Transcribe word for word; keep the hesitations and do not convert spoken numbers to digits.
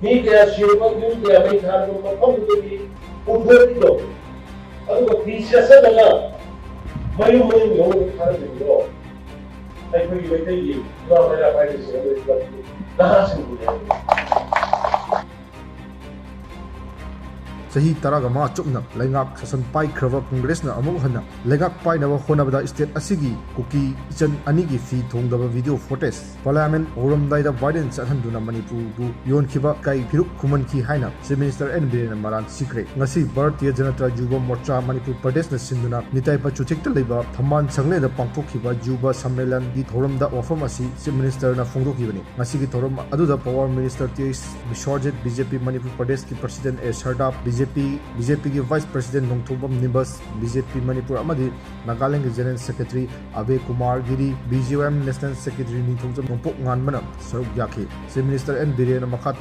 ꯃꯤ ꯀꯌꯥ ꯁꯤꯔꯕ, ꯌꯨꯝ ꯀꯌꯥ ꯃꯩ ꯊꯥꯔꯕ ꯃꯐꯝꯗꯨꯗꯒꯤ ꯄꯨꯊꯣꯛꯏꯗꯣ, ꯑꯗꯨꯒ ꯐꯤ ꯁꯦꯠꯆꯜꯂꯒ ꯃꯌꯨꯝ ꯃꯌꯨꯝ ꯌꯧꯅꯕ ꯊꯥꯔꯝꯃꯤꯕꯗꯣ ꯑꯩꯈꯣꯏꯒꯤ ꯃꯩꯇꯩꯒꯤ ꯏꯃꯥ ꯃꯩꯔꯥ ꯄꯥꯏꯕꯤꯁꯤꯡ ꯑꯃꯗꯤ ꯅꯍꯥꯁꯤꯡꯕꯨꯅꯦ꯫ ꯆꯍꯤ ꯇꯔꯥꯒ ꯃꯉꯥ ꯆꯨꯞꯅ ꯂꯩꯉꯥꯛ ꯁꯥꯁꯟ ꯄꯥꯏꯈ꯭ꯔꯕ ꯀꯪꯒ꯭ꯔꯦꯁꯅ ꯑꯃꯨꯛ ꯍꯟꯅ ꯂꯩꯉꯥꯛ ꯄꯥꯏꯅꯕ ꯍꯣꯠꯅꯕꯗ state ꯑꯁꯤꯒꯤ ꯀꯨꯀꯤ ꯏꯆꯟ ꯑꯅꯤꯒꯤ ꯐꯤ ꯊꯣꯡꯗꯕ video footage Parliament ꯍꯧꯔꯝꯗꯥꯏꯗ viral ꯆꯠꯍꯟꯗꯨꯅ ꯃꯅꯤꯄꯨꯔꯕꯨ ꯌꯣꯟꯈꯤꯕ ꯏꯀꯥꯏ ꯐꯤꯔꯨꯛ ꯈꯨꯃꯟꯈꯤ ꯍꯥꯏꯅ Chief Minister ꯑꯦꯟ ꯕꯤꯔꯦꯟꯅ ꯃꯔꯥꯜ ꯁꯤꯈ꯭ꯔꯦ꯫ ꯉꯁꯤ ꯚꯥꯔꯇꯤꯌ ꯖꯅꯇꯥ ꯌꯨꯚ ꯃꯣꯔꯆꯥ ꯃꯅꯤꯄꯨꯔ ꯄ꯭ꯔꯗꯦꯁꯅ ꯁꯤꯟꯗꯨꯅ ꯅꯤꯇꯥꯏ ꯄꯆꯨꯊꯤꯛꯇ ꯂꯩꯕ ꯊꯝꯕꯥꯜ ꯁꯪꯂꯦꯟꯗ ꯄꯥꯡꯊꯣꯛꯈꯤꯕ ꯌꯨꯚ ꯁꯝꯃꯦꯂꯟꯒꯤ ꯊꯧꯔꯝꯗ ꯋꯥꯐꯝ ꯑꯁꯤ Chief Ministerꯅ ꯐꯣꯡꯗꯣꯛꯈꯤꯕꯅꯤ꯫ ꯉꯁꯤꯒꯤ ꯊꯧꯔꯝ ꯑꯗꯨꯗ Power Minister T H Biswajit, B J P Manipur ꯄ꯭ꯔꯗꯦꯁꯀꯤ President ꯑꯦ ꯁꯔꯗꯥꯞ, B J P, B J ꯄꯤꯒꯤ Vice President Nongthombam Nibas, B J P Manipur ꯑꯃꯗꯤ ꯅꯥꯒꯥꯂꯦꯟꯗꯒꯤ General Secretary Abhay Kumar Giri, B J Y M National Secretary Ningthoujam Nongpok ꯉꯥꯟꯕꯅ ꯁꯔꯨꯛ ꯌꯥꯈꯤ꯫ Chief Minister ꯑꯦꯟ ꯕꯤꯔꯦꯟꯅ ꯃꯈꯥ ꯇꯥꯔꯛꯄ